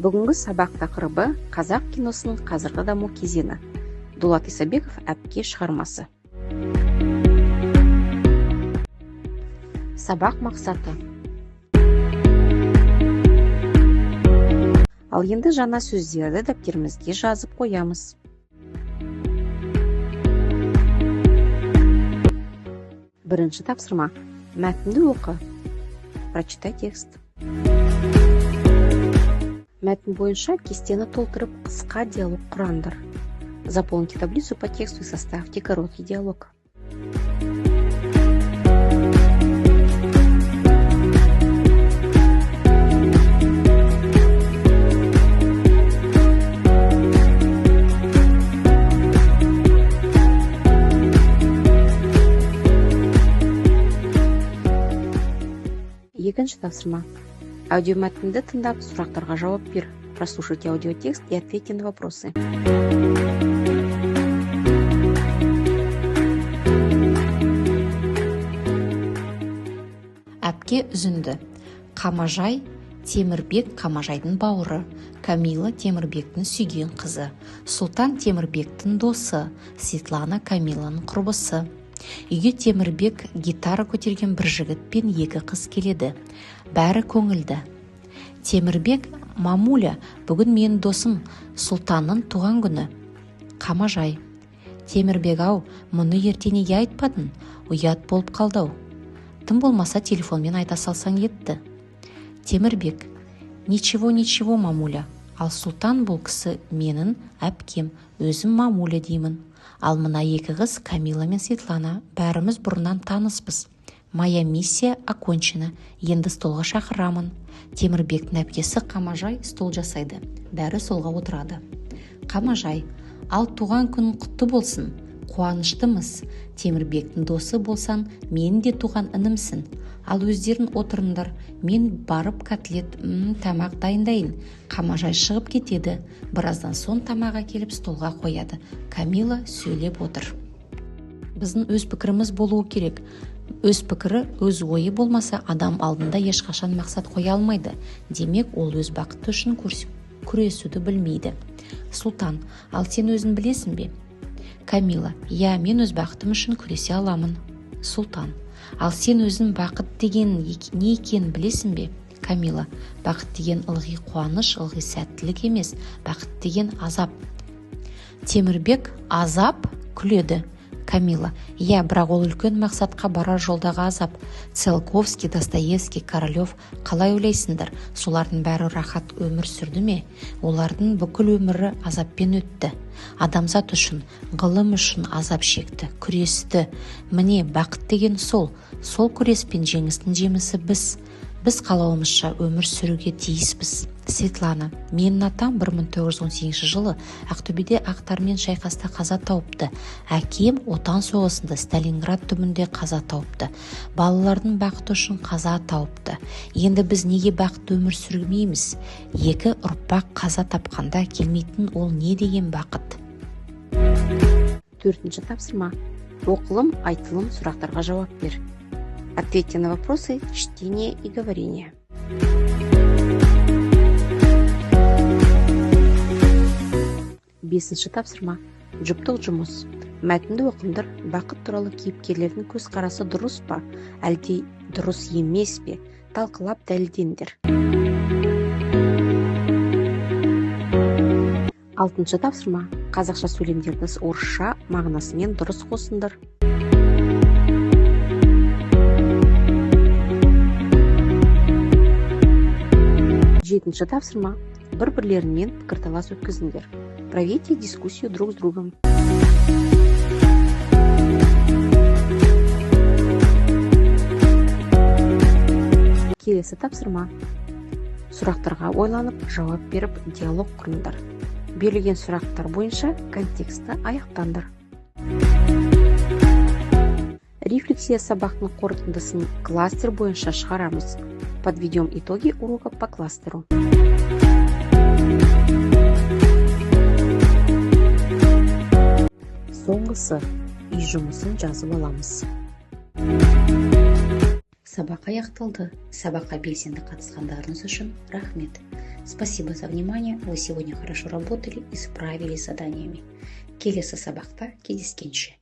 Бүгінгі сабақ тақырыбы қазақ киносының қазіргі даму кезеңі. Дулат Исабеков «Әпке» шығармасы. Сабақ мақсаты. Ал енді жаңа сөздерді дәптерімізге жазып қоямыз. Бірінші тапсырма. Мәтінді оқы. Прочитай текст. Мәтін бойынша кестені толтырып, қысқа диалог құраңдар. Заполните таблицу по тексту и составьте короткий диалог. Екінші тапсырма. Аудиомәтінді тыңдап, сұрақтарға жауап бер. Прослушайте аудиотекст и ответьте на вопросы. Әпке үзінді. Қамажай Темірбек Қамажайдың бауыры, Камила Темірбектің сүйген қызы, Сұлтан Темірбектің досы, Светлана Камиланың құрбысы. Үйге Темірбек гитара көтерген бір жігіт пен екі қыз келеді. Бәрі көңілді. Темірбек: «Мамуля, бүгін менің досым Сұлтанның туған күні». Қамажай: «Темірбек ау, мұны ерте неге айтпадың? Ұят болып қалды-ау. Тым болмаса телефонмен айта салсаң етті». Темірбек: «Ничего, ничего, мамуля. Ал Сұлтан, бұл кісі менің әпкем, өзім мамуля деймін. Ал мына екі қыз Камила мен Светлана, бәріміз бұрыннан таныспыз. Моя миссия окончена, енді столға шақырамын». Темірбектің әпкесі Қамажай стол жасайды, бәрі столға отырады. Қамажай: «Ал туған күнің құтты болсын, қуаныштымыз. Темірбектің досы болсаң, менің де туған інімсің. Ал өздерің отырыңдар, мен барып котлет, тамақ дайындайын». Қамажай шығып кетеді. Біраздан соң тамақ әкеліп столға қояды. Камила сөйлеп отыр. Біздің өз пікіріміз болуы керек. Өз пікірі, өз ойы болмаса, адам алдында ешқашан мақсат қоя алмайды. Демек, ол өз бақыты үшін күресуді білмейді. Сұлтан: «Ал сен өзің білесің бе?» Камила: «Иә, мен өз бақытым үшін күресе аламын». Сұлтан: «Ал сен өзің бақыт деген не екенін білесің бе?» Камила: «Бақыт деген ылғи қуаныш, ылғи сәттілік емес. Бақыт деген азап». Темірбек: «Азап?» Күледі. Камила: «Иә, бірақ ол үлкен мақсатқа барар жолдағы азап. Циолковский, Достоевский, Королев, қалай ойлайсыңдар, солардың бәрі рахат өмір сүрді ме? Олардың бүкіл өмірі азаппен өтті. Адамзат үшін, ғылым үшін азап шекті, күресті. Міне, бақыт деген сол. Сол күрес пен жеңістің жемісі біз. Біз қалауымызша өмір сүруге тиіспіз». Светлана: «Менің атам 1918 жылы Ақтөбеде ақтармен шайқаста қаза тауыпты. Әкем Отан соғысында Сталинград түбінде қаза тауыпты. Балалардың бақыты үшін қаза тауыпты. Енді біз неге бақытты өмір сүрмейміз? Екі ұрпақ қаза тапқанда келмейтін ол не деген бақыт?» Төртінші тапсырма. Оқылым, айтылым, сұрақтарға жауап бер. Ответьте на вопросы чтения и говорения. Бесінші тапсырма. Жұптық жұмыс. Мәтінді оқыңдар, бақыт туралы кейіпкерлердің көзқарасы дұрыс па, әлде дұрыс емес пе? Талқылап дәлелдеңдер. Алтыншы тапсырма. Қазақша сөйлемдерді орысша мағынасымен дұрыс қосыңдар. Жетінші тапсырма. Бір-бірлерімен пікірталас өткізіңдер. Проведите дискуссию друг с другом. Келесі тапсырма. Сұрақтарға ойланып, жауап беріп, диалог құрыңдар. Берілген сұрақтар бойынша контекстті аяқтаңдар. Рефлексия. Сабақтың қорытындысын кластер бойынша шығарамыз. Подведем итоги урока по кластеру. Соңғысы, үй жұмысын жазып аламыз. Сабақ аяқталды. Сабаққа белсенді қатысқандарыңыз үшін рахмет. Спасибо за внимание. Вы сегодня хорошо работали и справились с заданиями. Келесі сабақта кездескенше.